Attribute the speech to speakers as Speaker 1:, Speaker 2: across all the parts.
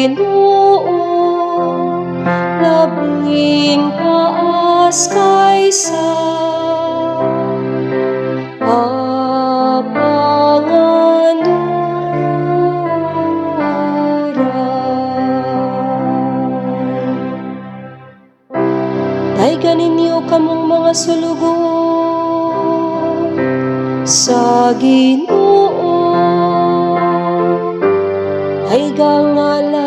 Speaker 1: Ginoo, labing taas kaysa kapanganuran. Dayga ninyo kamong mga sulugoon sa Ginoo, dayga ngalan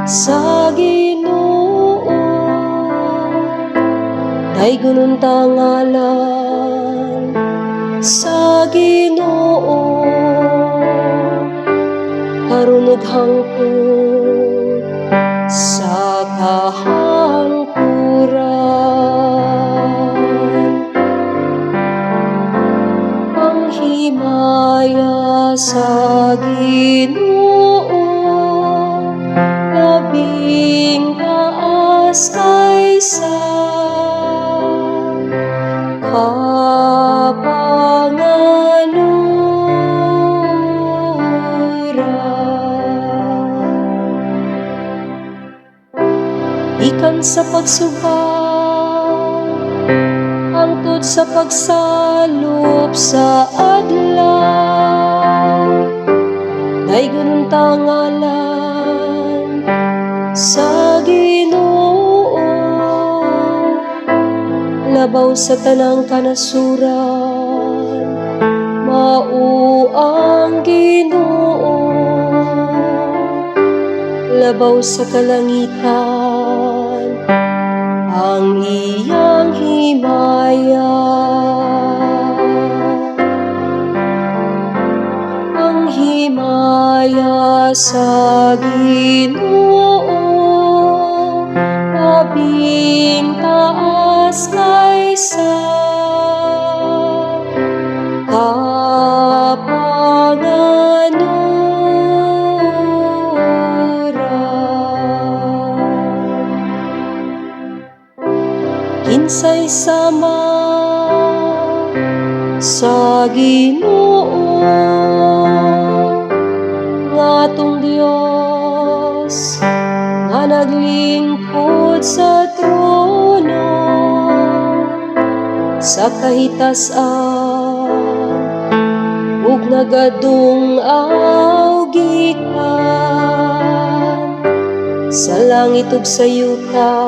Speaker 1: sa Ginoo, daygon unta ngalan sa Ginoo karon ug hangtod sa kahangturan. Ang himaya sa Ginoo, labing taas kaysa kapanganuran. Gikan sa pagsuba hangtod sa pagsalop sa adlaw, daygon unta ngalan sa Ginoo labaw sa tanang kanasuran. Mao ang Ginoo labaw sa kalangitan ang iyang himaya. Ang himaya sa Ginoo, labing taas kaysa kapanganuran. Kinsay sama sa Ginoo nga atong Dios nga naglingkod sa trono sa kahitas-an ug nagadung-aw gikan sa langit ug sa yuta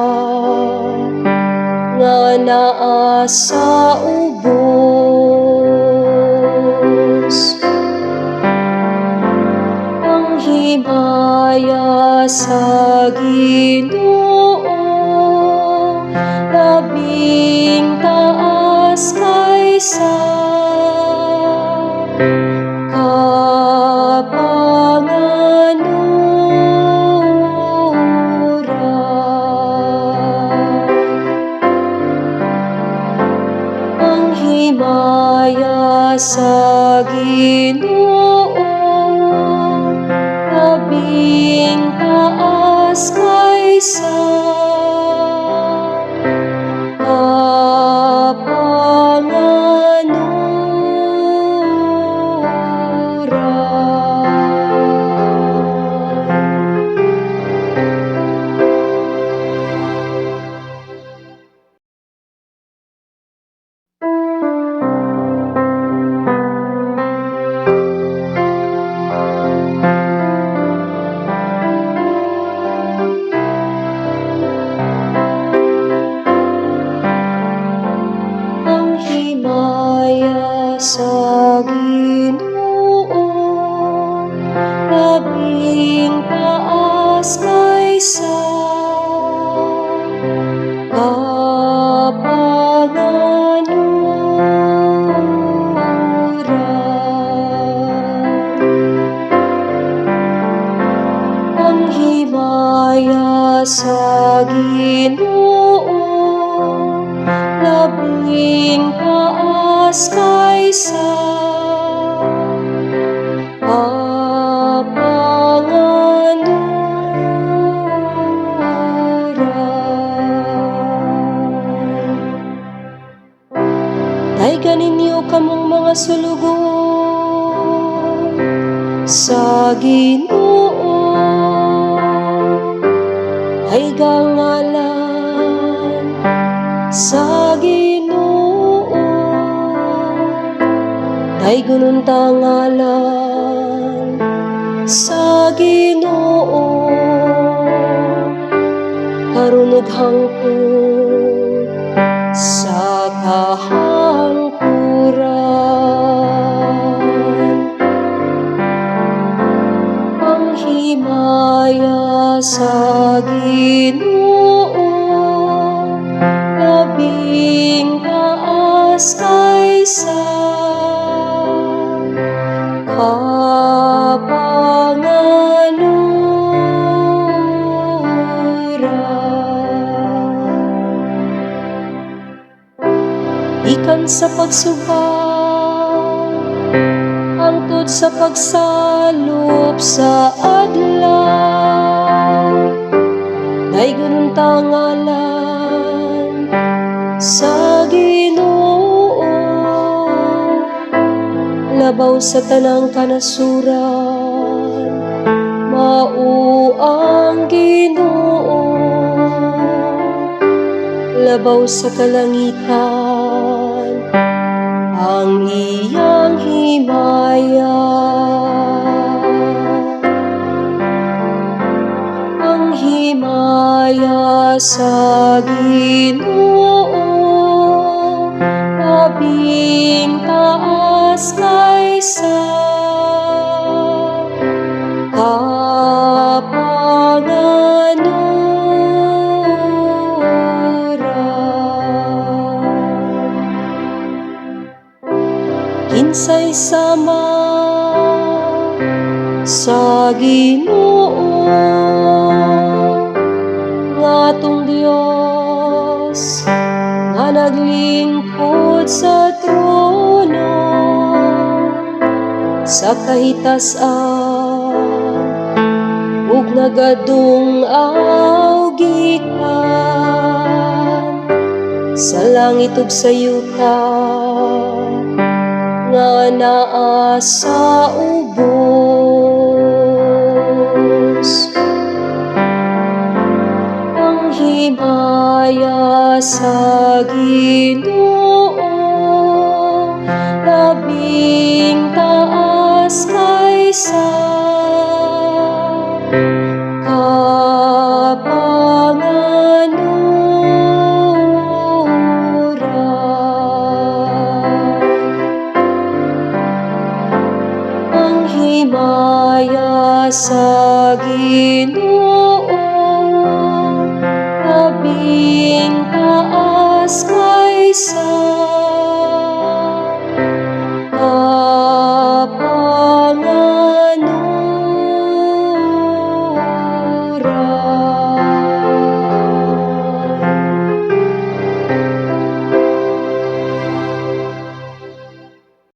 Speaker 1: nga naa sa ubos? Ang himaya sa Ginoo, labing taas kaysa kapanganuran. Ang himaya sa Ginoo, labing taas kaysa kapanganuran. Ang himaya sa Ginoo, labing taas kaysa kapanganuran. Ang himaya sa Ginoo, labing taas kaysa kapanganuran. Dayga ninyo kamong mga sulugoon sa Ginoo. Daygon unta ang ngalan sa Ginoo karon ug hangtod sa kahangturan. Ang himaya sa Ginoo labing taas kaysa kapanganuran. Gikan sa pagsuba hangtod sa pagsalop sa adlaw, daygon unta ang ngalan sa Ginoo labaw sa tanang kanasuran. Mao ang Ginoo labaw sa kalangitan ang iyang himaya. Ang himaya sa Ginoo labing taas kaysa kapanganuran. Kinsay sama sa Ginoo nga atong Dios nga naglingkod sa trono sa kahitasan ug nagadung-aw gikan sa langit ug sa yuta nga naa sa ubos? Ang himaya sa Ginoo labing taas kaysa kapanganuran. Ang himaya sa Ginoo labing taas kaysa